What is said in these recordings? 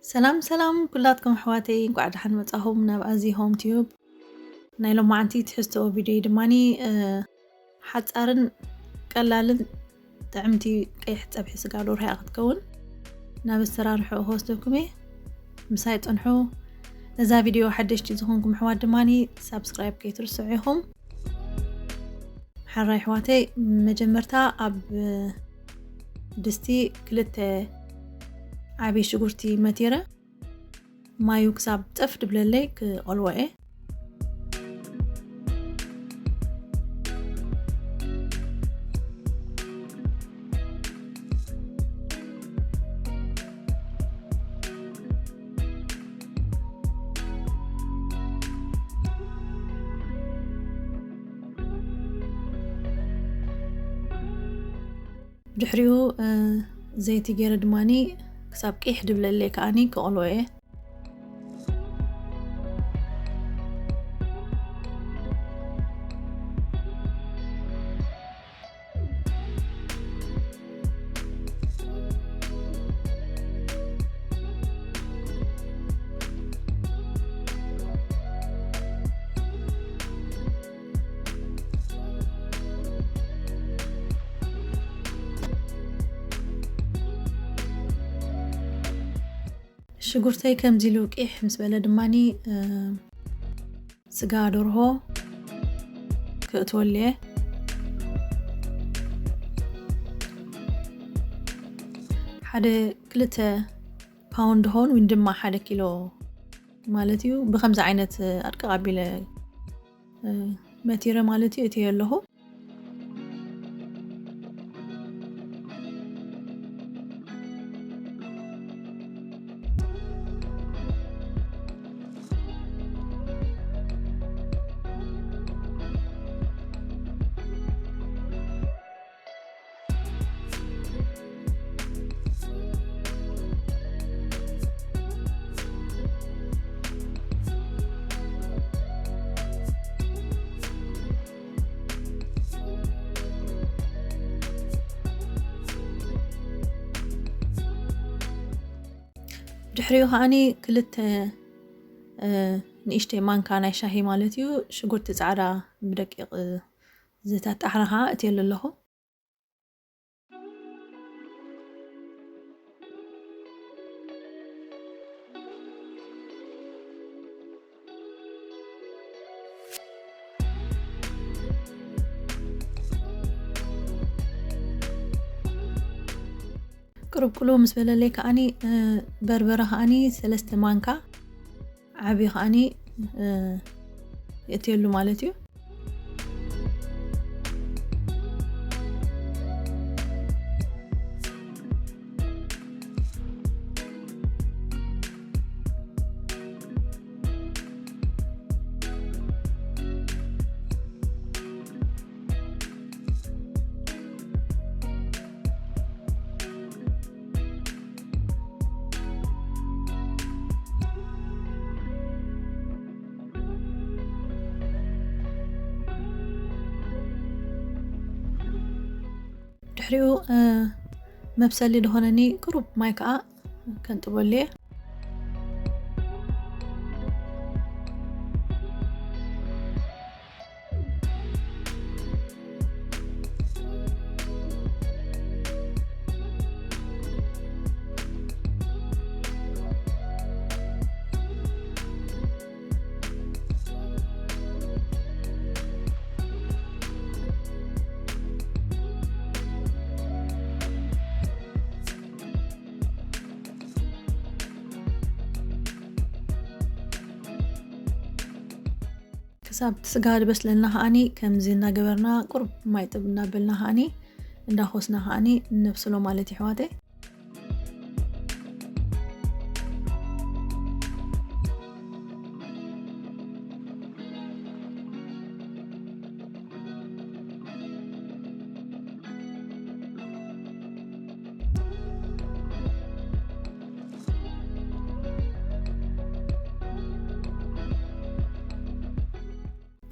ሰላም ሰላም ኩላትኩም ኣሕዋተይ፣ እንኳዕ ደሓን መጻኹም ናብ ኣዚ ሆም ቲዩብ። ናይ ሎማዓንቲ ትሕዝቶ ቪድዮ ድማኒ፣ እ፣ ሓጻርን ቀላልን ጥዕምቲ ቀይሕ ጸብሒ ስጋ ዶርሆ እያ ክትከውን። ናብ ኣሰራርሕኡ ክወስደኩም እየ። ምሳይ ጽንሑ። ነዛ ቪድዮ ሓደሽቲ ዝኾንኩም ኣሕዋት ድማኒ ሳብስክራይብ ከይትርስዑ ኢኹም። ሓራይ ኣሕዋተይ፣ መጀመርታ ኣብ ድስቲ ክልተ ዓቢ ሽጉርቲ መቲረ፣ ማዩ ክሳብ ጠፍ ድብለለይ ክቐልዎ እየ። ድሕሪኡ፣ እ፣ ዘይቲ ገይረ ድማኒ ክሳብ ቂሕ ድብለለይ ከኣኒ ክቐልዎ እየ። ሽጉርተይ ከምዚ ኢሉ ቂሕ ምስ በለ ድማኒ፣ እ፣ ስጋ ደርሆ ክእትወሉ እየ። ሓደ ክልተ ፓውንድ ሆን፣ ወይ ድማ ሓደ ኪሎ ማለት እዩ። ብከምዚ ዓይነት ኣድቅቕ ኣቢለ፣ እ፣ መቲረ ማለት እዩ፣ እትየ ኣለኹ። ድሕሪኡ ከዓኒ ክልተ፣ እ፣ ንእሽተይ ማንካ ናይ ሻሂ ማለት እዩ፣ ሽጉርቲ ጻዕዳ ብደቂቕ ዝተጣሕረ ከዓ እትየሉ ኣለኹ። ቅሩብ ቅልው ምስ በለለይ ከዓኒ፣ እ፣ በርበረ ከዓኒ ሰለስተ ማንካ ዓቢ ከዓኒ፣ እ፣ የእትየሉ ማለት እዩ። ድሕሪኡ፣ እ፣ መብሰሊ ድኾነኒ ቅሩብ ማይ ከኣ ከንጥበሉ እየ። ክሳብ እቲ ስጋ ዝበስለልና ከዓኒ ከምዚ እናገበርና ቁሩብ ማይ ጥብ እናበልና ከዓኒ እንዳኾስና ከዓኒ ነብስሎ ማለት እዩ ኣሕዋተይ።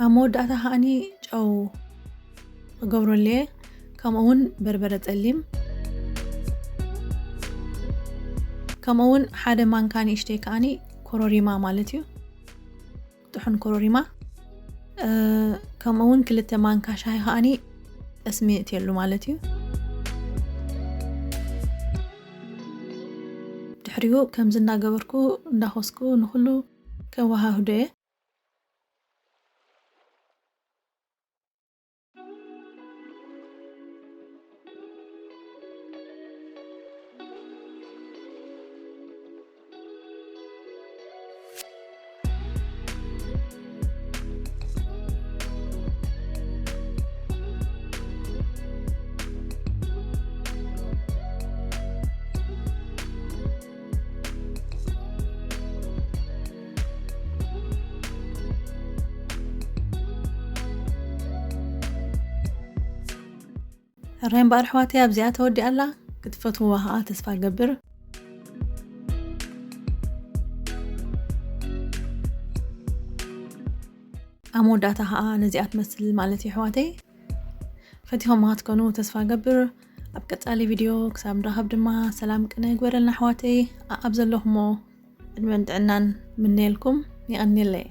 ኣብ መወዳእታ ከዓኒ ጨው ክገብረሉ እየ፣ ከምኡ እውን በርበረ ጸሊም። ከምኡ እውን ሓደ ማንካ ንእሽተይ ከዓኒ ኮሮሪማ ማለት እዩ። ጥሑን ኮሮሪማ፣ ከምኡ እውን ክልተ ማንካ ሻሂ ከዓኒ ጠስሚ እትየሉ ማለት እዩ። ድሕሪኡ ከምዚ እናገበርኩ እንዳኾስኩ ንኹሉ ከወሃህዶ እየ። ሕራይ እምበኣር ኣሕዋተይ ኣብዚኣ ተወዲኣ ኣላ። ክትፈትውዋ ከዓ ተስፋ ገብር። ኣብ መወዳእታ ከዓ ነዚኣ ትመስል ማለት እዩ ኣሕዋተይ። ፈቲኹማ ክትኮኑ ተስፋ ገብር። ኣብ ቀጻሊ ቪድዮ ክሳብ ንራኸብ ድማ ሰላም ቅነ ይግበረልና ኣሕዋተይ። ኣብ ዘለኹሞ ዕድመን ጥዕናን ምነየልኩም። የቐንየለይ።